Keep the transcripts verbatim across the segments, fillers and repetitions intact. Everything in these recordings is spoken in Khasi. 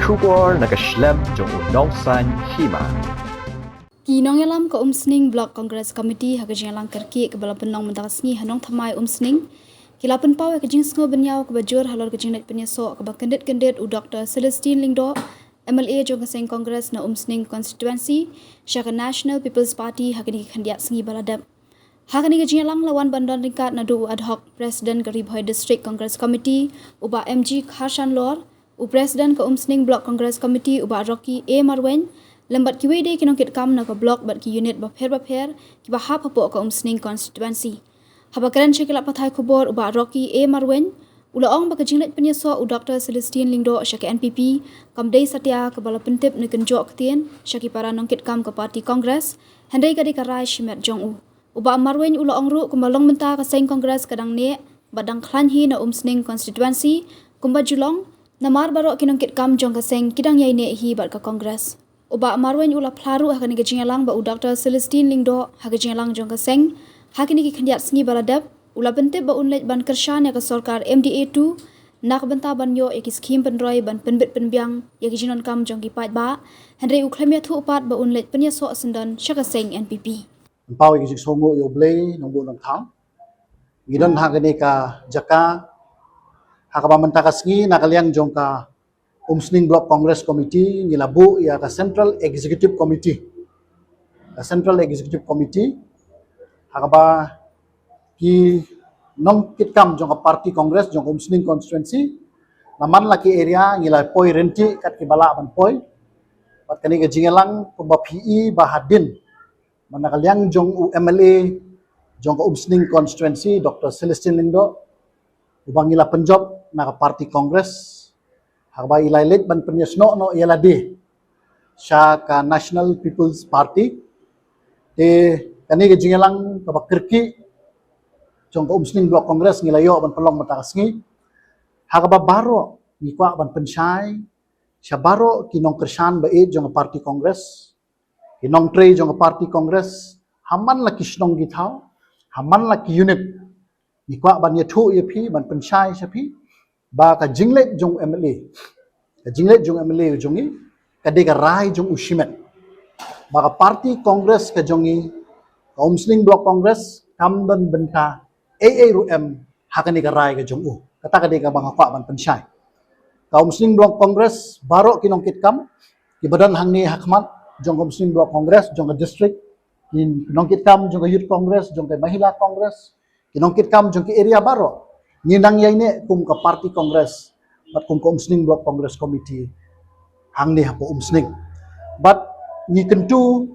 Khubor na ka shlem jong u Nongsaiñ Hima. Ki nongïalam ka Umsning Block Congress Committee ha ka jingïalang kyrkieh kaba la pynlong mynta ka sngi ha Nongthymmai Umsning, ki la pynpaw ïa ka jingsngew bynñiaw kaba jur halor ka jingleit pynïasoh kaba kyndit kyndit u Doctor Celestine Lyngdoh, M L A jong ka seng Congress na Umsning Constituency, sha ka National People's Party ha kine ki khyndiat sngi ba la dep. Ha kane ka jingïalang la wan ban don ryngkat naduh u ad hoc President ka Ri Bhoi District Congress Committee, u Bah M G Kharshanlor, u President ka Umsning Block Congress Committee, u Bah Rocky A Marwein, lem bad kiwei de ki nongkitkam na ka block bad ki unit bapher bapher kiba hap hapoh ka Umsning Constituency. Haba kren sha ki lad pathai khubor, u Bah Rocky A Marwein u la ong ba ka jingleit pynïasoh u Doctor Celestine Lyngdoh sha ka N P P kam dei satia kaba la pyntip ne kynjoh ktien sha ki para nongkitkam ka party Congress, hynrei ka dei ka rai shimet jong u. U Bah Marwein u la ong ruh kumba long mynta ka seng Congress ka dang neh bad dang khlaiñ hi na Umsning Constituency kumba ju long, namar baroh ki nongkitkam jong ka seng ki dang ïai neh hi bad ka Congress. U Bah Marwein u la phla ruh ha kane ka jingïalang ba u Doctor Celestine Lyngdoh ha ka jingïalang jong ka seng ha kine ki khyndiat sngi ba la dep u la pyntip ba un leit ban kyrshan ïa ka sorkar M D A two na ka bynta ban ïoh ïa ki skhim pynroi ban pynbit pynbiang ïa ki jingdonkam jong ki paidbah, hynrei u khlem ïathuh pat ba un leit pynïasoh syndon sha ka seng N P P. Pynpaw ïa ka jingsngewnguh ïa U Blei Nongbuh Nongthaw. Ngi don ha kane ka jaka ha kaba mynta ka sngi na ka liang jong ka Umsning Block Congress Committee ngi la buh ïa ka Central Executive Committee. Ka Central Executive Committee ha kaba ki nongkitkam jong ka party Congress jong ka Umsning Constituency, na man la ki area ngi la poi ryntih kat kiba lah ban poi. Bad kane ka jingïalang kumba phi i ba hadien man na ka liang jong u M L A jong ka Umsning Constituency, Doctor Celestine Lyngdoh, uba ngi la pynjop na ka party Congress, ha kaba i la leit ban pynïasnoh noh ïa lade sha ka National People's Party. Te kane ka jingïalang kaba kyrkieh jong ka Umsning Block Congress ngi la ïoh ban pynlong mynta ka sngi. Ha kaba baroh ngi kwah ban pynshai sha baroh ki nongkyrshan ba ïeit jong ka party Congress, ki nongtrei jong ka party Congress ha man la ki shnong ki thaw, ha man la ki unit. Ngi kwah ban ïathuh ïa phi, ban pynshai sha phi ba ka jingleit jong M L A, ka jingleit jong M L A jong ngi ka dei ka rai jong u shimet. Ba ka party Congress ka jong ngi, ka Umsning Block Congress, kam don bynta ei ei ruh em ha kane ka rai ka jong u. Kata ka dei kaba nga kwah ban pynshai. Ka Umsning Block Congress, baroh ki nongkitkam kiba don hangne ha khmat jong ka Umsning Block Congress jong ka district, ki nongkitkam jong ka Youth Congress, jong ka Mahila Congress, ki nongkitkam jong ki area baroh, ngi nang ïai neh kum ka party Congress bad kum ka Umsning Block Congress Committee hangne hapoh Umsning. Bad ngi kyntu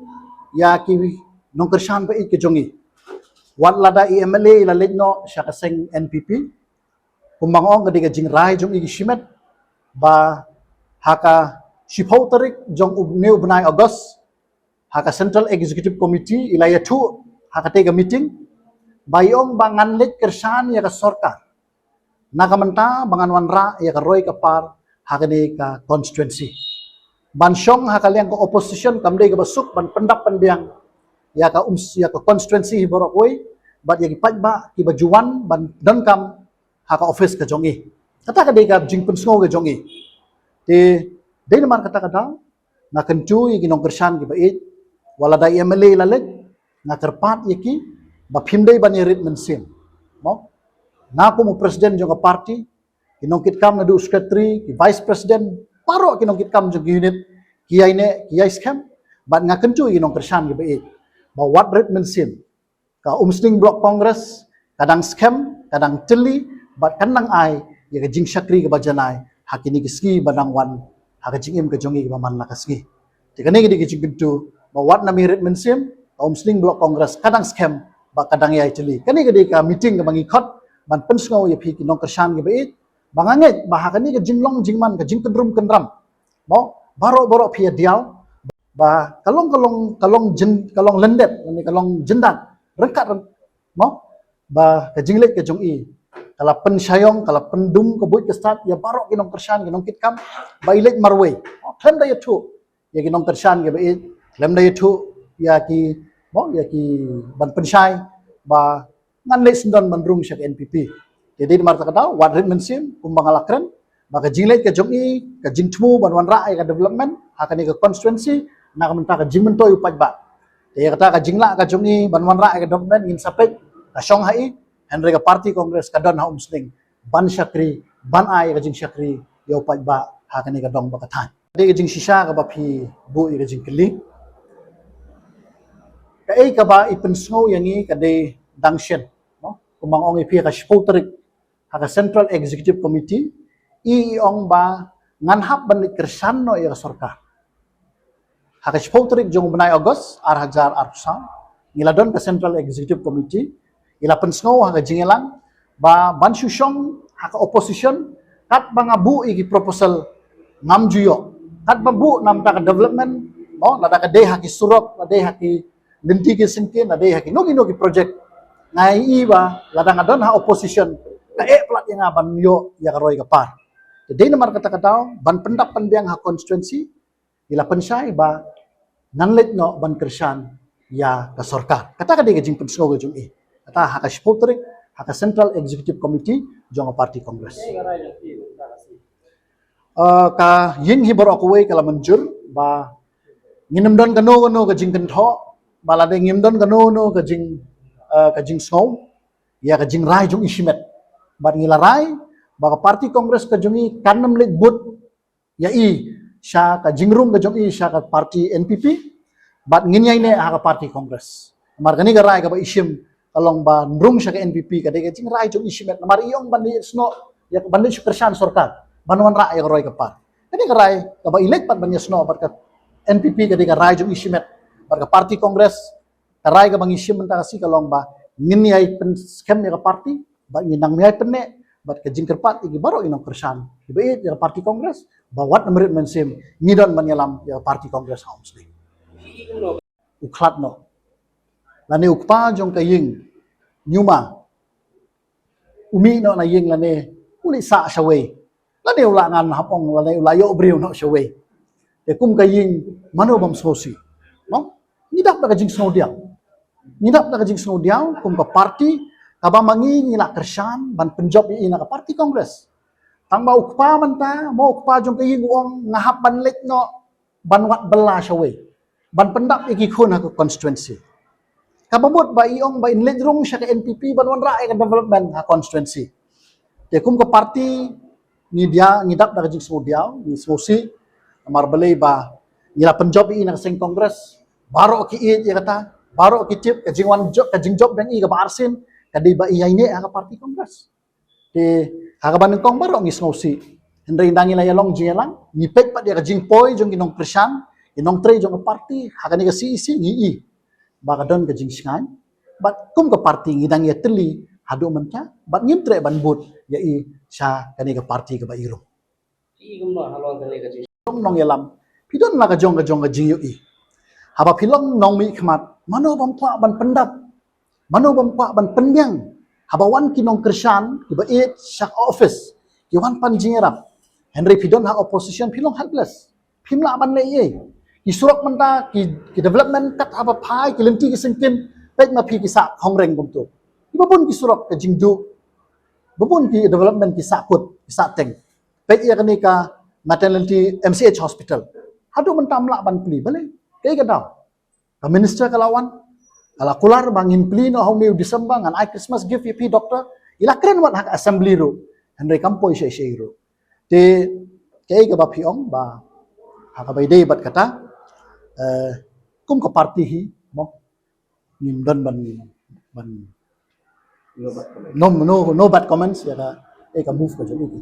ïa ki nongkyrshan ba ïeit ka jong ngi, wat lada i M L A i la leit noh sha ka seng N P P, kumba nga ong ka dei ka jingrai jong i ki shimet ba ha ka shiphew tarik jong une u bnai August, ha ka Central Executive Committee i la ïathuh ha katei ka meeting ba i ong ba ngan leit kyrshan ïa ka sorkar na ka bynta ba ngan wanrah ïa ka roi ka par ha kane ka constituency. Ban shong ha ka liang ka opposition kam dei kaba suk ban pyndap pynbiang ïa ka ums ïa ka constituency hi baroh kawei bad ïa ki paidbah kiba ju wan ban donkam ha ka office ka jong i. Kata ka dei ka jingpynsngew ka jong i. Te dei namar kata ka daw nga kyntu ïa ki nongkyrshan kiba ïeit, wat lada i M L A i la leit, nga kyrpad ïa ki ba phim dei ban ïarit mynsiem. Mo, nga kum u president jong ka party, ki nongkitkam naduh u secretary, ki vice president, baroh ki nongkitkam jong ki unit, ki ïai neh, ki ïai skhem. Bad nga kyntu ïa ki nongkyrshan kiba ïeit ba wat rit mynsiem. Ka Umsning Block Congress ka dang skhem, ka dang tylli bad kan nang ai ïa ka jingshakri kaba janai ha kine ki sngi ba dang wan ha ka jingim ka jong ngi kaba man la ka sngi. Te kane ka dei ka jingkyntu ba wat nym ïarit mynsiem, ka Umsning Block Congress ka dang skhem bad ka dang ïai tylli. Kane ka dei ka meeting kaba ngi khot ban pynsngew ïa phi ki nongkyrshan kiba ïeit ba nga ngeit ba ha kane ka jinglong jingman, ka jingkyndrum kyndram, mo, baroh baroh phi ïa diaw ba ka long, ka long, ka long jin, ka long lyndet, lane ka long jyndat ryngkat ryng-, mo, ba ka jingleit ka jong i ka la pynshaiong, ka la pyndum ka buit ka stad ïa baroh ki nongkyrshan, ki nongkitkam ba i leit marwei. Mo, khlem da ïathuh ïa ki nongkyrshan kiba ïeit, khlem da ïathuh ïa ki, mo, ïa ki ban pynshai ba ngan leit syndon ban rung sha ka N P P. Te dei namar kata ka daw wat rit mynsiem kumba nga la kren Ba ka jingleit ka jong i, ka jingthmu ban wanrah ïa ka development ha kane ka constituency, na ka bynta ka jingmyntoi u paidbah. Te ïa kata ka jinglah ka jong i ban wanrah ïa ka development, ngin sa peit ka shong ha i. Hynrei ka party Congress ka don ha Umsning ban shakri, ban ai ïa ka jingshakri ïa u paidbah ha kane ka dong bad ka thaiñ. Dei ka jingshisha kaba phi buh ïa ka jingkylli. Kaei kaba i pynsngew ïa ngi ka dei dang shen, no? Kumba nga ong ïa phi, ha ka shiphew tarik ha ka Central Executive Committee, i, i ong ba ngan hap ban leit kyrshan noh ïa ka sorkar. Ha ka shiphew tarik jong u bnai August ar hajar arphew saw, ngi la don ka Central Executive Committee, i la pynsngew ha ka jingïalang ba ban shu shong ha ka opposition, katba nga buh ïa ki proposal ngam ju ïoh. Katba buh namar ka development, no, lada ka dei ha ki surok, lada dei ha ki lynti ki syngkien, lada dei ha kino kino ki project, nga ïohi ba lada nga don ha opposition, ka eh palat ïa nga ban ïoh ïa ka roi ka par. Te dei namar kata ka daw ban pyndap pynbiang ha constituency, i la pynshai ba ngan leit noh ban kyrshan ïa ka sorkar. Kata ka dei ka jingpynsngew ka jong i. Kata ha ka shiphew tarik ha ka Central Executive Committee jong ka party Congress. Uh, ka ïing hi baroh kawei ka la mynjur ba ngin ym don kano kano ka jingkynthoh, ba lada ngin ym don kano kano ka jing, uh, ka jingsngew ïa ka jingrai jong i shimet. Bad ngi la rai ba ka party Congress ka jong i kan ym leit bud ïa i sha ka jingrung ka jong i sha ka party N P P, bad ngin ïaineh ha ka party Congress. Namar kane ka rai kaba i shim ka long ban rung sha ka N P P ka dei ka jingrai jong i shimet. Namar i ong ban leit snoh ïa, ban leit shu kyrshan sorkar ban wanrah ïa ka roi ka par. Kane ka rai kaba i leit pat ban ïasnoh bad ka N P P ka dei ka rai jong i shimet. Bad ka party Congress, ka rai kaba ngi shim mynta ka sngi ka long ba ngin ïai pynskhem ïa ka party, bad ngin nang ïai pynneh bad ka jingkyrpad ïa ki baroh ki nongkyrshan kiba ïeit ïa ka party Congress ba wat ym rit mynsiem, ngi don ban ïalam ïa ka party Congress ha Umsning. U khlad noh, lane u kpa jong ka ïing ñiuma, u mih noh na ïing lane u leit sah shawei, lane u la ngan hap ong, lane u la ïoh briew noh shawei. Te kum ka ïing, mano bym sngewsih? No? Ngi dap da ka jingsngewdiaw. Ngi dap da ka jingsngewdiaw kum ka party kaba ma ngi ngi la kyrshan ban pynjop ïa i na ka party Congress. Tang ba u kpa mynta, mo, u kpa jong ka ïing u ong nga hap ban leit noh ban wad bylla shawei, ban pyndap ïa ki khun ha ka constituency. Kaba mut ba i ong ba in leit rung sha ka N P P ban wanrah ïa ka development ha constituency. Te kum ka party ngi diaw, ngi dap da ka jingsngewdiaw, ngi sngewsih, namar balei ba ngi la pynjop ïa i na ka seng Congress. Baroh ki ïeit ïa kata, baroh ki tip ka jingwan jop, ka jingjop biang i kaba arsien ka dei ba i ïaineh ha ka party Congress. Te ha kaba nyngkong baroh ngi sngewsih. Hynrei ynda ngi la ïalong jingïalang, ngi peit pat ïa ka jingpoi jong ki nongkyrshan, ki nongtrei jong ka party ha kane ka C E C, ngi i ba ka don ka jingshngaiñ. Bad kum ka party ngi dang ïatylli haduh mynta, bad ngim treh ban bud ïa i sha kane ka party kaba i rung. Ki kumba halor kane ka jing- Nongïalam, phi don la ka jong ka jong ka jingïohi. Haba phi long nongmihkhmat, mano bym kwah ban pyndap? Mano bym kwah ban pynbiang? Haba wan ki nongkyrshan kiba ïeit sha ka office, ki wan pan jingïarap. Hynrei phi don ha opposition, phi long helpless. Phim lah ban leh ei ei. Ki surok mynta, ki, ki development kat haba phai, ki lynti ki syngkien, peit ma phi ki sah khongreng kumto. Kiba bun ki surok ka jingduh, ba bun ki development ki sah kut, ki sah teng. Peit ïa kane ka maternity M C H hospital. Haduh mynta ym lah ban plie, balei? Kaei ka daw? Ka minister ka la wan, ka la kular ba ngin plie noh ha u December, ngan ai Christmas gift ïa phi doctor. I la kren wat ha ka assembly ruh, hynrei kam poi shei shei ruh. Te kaei kaba phi ong ba ha kaba ïadei bad kata, eh, kum ka party hi, mo, ngim don ban, ban no, no, no bad comments ïa ka, eh, ka move ka jong i.